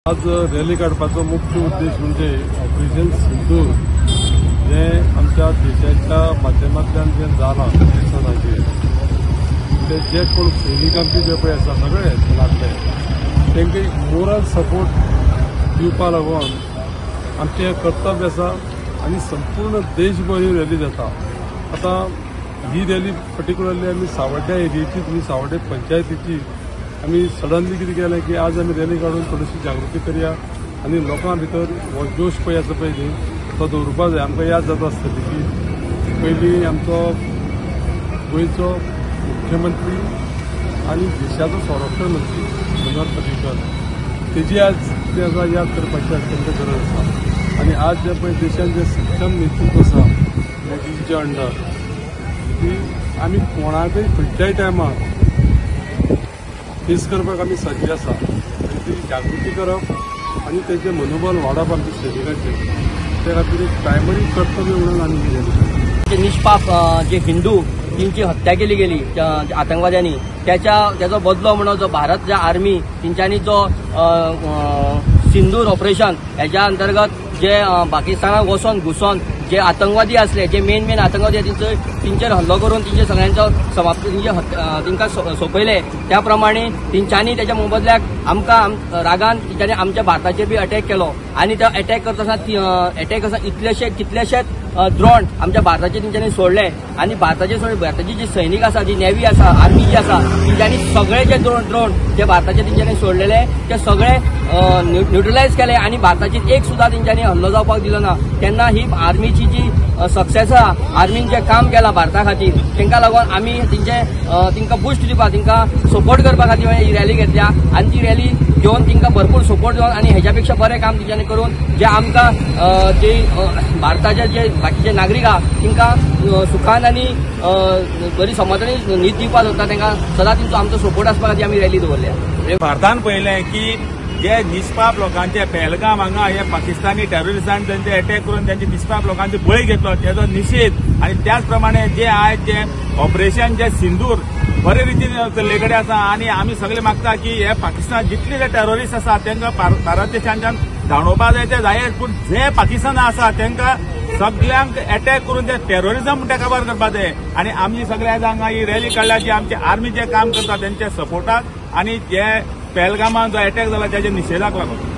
आज रॅली काडपाचो मुख्य उद्देश म्हणजे ऑपरेशन सिंदूर जें आमच्या देशाच्या माध्यमांतल्यान जें जालां पाकिस्तानाचेर, ते जे कोण सैनीक आमचे जे पळय आसा सगळे लागले तांकां एक मोरल सपोर्ट दिवपा लागून आमचें हें कर्तव्य आसा आनी संपूर्ण देशभर ही रॅली जाता. आतां ही रॅली पर्टिक्युलरली आमी सावड्ड्या एरियेची, तुमी सावड्डे पंचायतीची आमी सडनली कितें केलें की आज आमी रॅली काडून थोडीशी जागृती करया आनी लोकां भितर हो जोश पळय आसा पळय न्ही तो दवरुपा जाय. आमकां याद जाता आसतली की पयलीं आमचो गोंयचो मुख्यमंत्री आनी देशाचो संरक्षण मंत्री मनोहर पर्रीकर तेजी आज कितें आसा याद करपाची अत्यंत गरज आसा. आनी आज जें पळय देशान जें सक्षम नेतृत्व आसा मोदीजीच्या अंडर की आमी कोणाकय खंयच्याय टायमार फेस करपाक आमी सज्ज आसा आनी ती जागृती करप आनी तेंचें मनोबल वाडप आमच्या सैनिकांचें ते खातीर एक प्रायमरी कर्तव्य म्हणून आमी कितें निष्पाप जे हिंदू तांची हत्या केली गेली आतंकवाद्यांनी त्याचो बदलो म्हणून जो भारत ज्या आर्मी तेंच्यांनी जो सिंदूर ऑपरेशन हेच्या अंतर्गत जे पाकिस्तानाक वचोन घुसोन जे आतंकवादी असले जे मेन मेन आतंकवादी तेंचेर हल्लो करून तेंचे सगळ्यांचो समाप्त तेंचे तांकां सोंपयले. त्या प्रमाणे तेंच्यांनी तेच्या मोबदल्याक आमकां रागान तेंच्यांनी आमच्या भारताचेर बी अटॅक केलो आनी तो अटॅक करता आसतना इतलेशे कितलेशेच द्रोण आमच्या भारताचे तेंच्यांनी सोडले आनी भारताचे भारताचे जे सैनीक आसा, जी नेव्ही आसा, आर्मी जी आसा, तेंच्यांनी सगळे जे द्रोण जे भारताचे तेंच्यांनी सोडलेले ते सगळे न्यूट्रलायज केले आनी भारताचेर एक सुद्दां तेंच्यांनी हल्लो जावपाक दिलो ना. तेन्ना ही आर्मीची जी सक्सेस आसा, आर्मीन जें काम केलां भारता खातीर तांकां लागून आमी तेंचे तांकां बुस्ट दिवपाक, तांकां सपोर्ट करपा खातीर ही रॅली घेतल्या आनी ती रॅली घेवन तांकां भरपूर सपोर्ट दिवन आनी हेज्या पेक्षा बरें काम तेंच्यांनी करून जे आमकां जे भारताचे जे बाकीचे नागरीक आहा तांकां सुखान आनी बरी समाधानी न्हीद दिवपाक सोदता तांकां सदां तेंचो आमचो सपोर्ट आसपा खातीर आमी रॅली दवरल्या. भारतान पळयलें की जे निष्पाप लोकांचे पहलगाम हांगा हे पाकिस्तानी टेररिस्टांनी तांचे अटॅक करून त्यांचे निष्पाप लोकांचे बळी घेतलो तेजो निशेध आनी त्याच प्रमाणे जे आयज जे ऑपरेशन जे सिंदूर बरे रितीन चल्ले कडेन आसा आनी आमी सगळे मागता की हे पाकिस्तान जितले जे टेररिस्ट आसा तांकां भारत देशांच्यान धांवडोवपा जाय ते जायच, पूण जे पाकिस्तान आसा तांकां सगल्यांक अटॅक करून ते टेररिजम म्हणटा काबार करपा जाय. आनी आमी सगळे आयज हांगा ही रॅली काडल्या जी आमची आर्मी जे काम करता तेंच्या सपोर्टाक आनी जे पहलगामान जो अटॅक जाला त्याच्या निशेधाक लागून.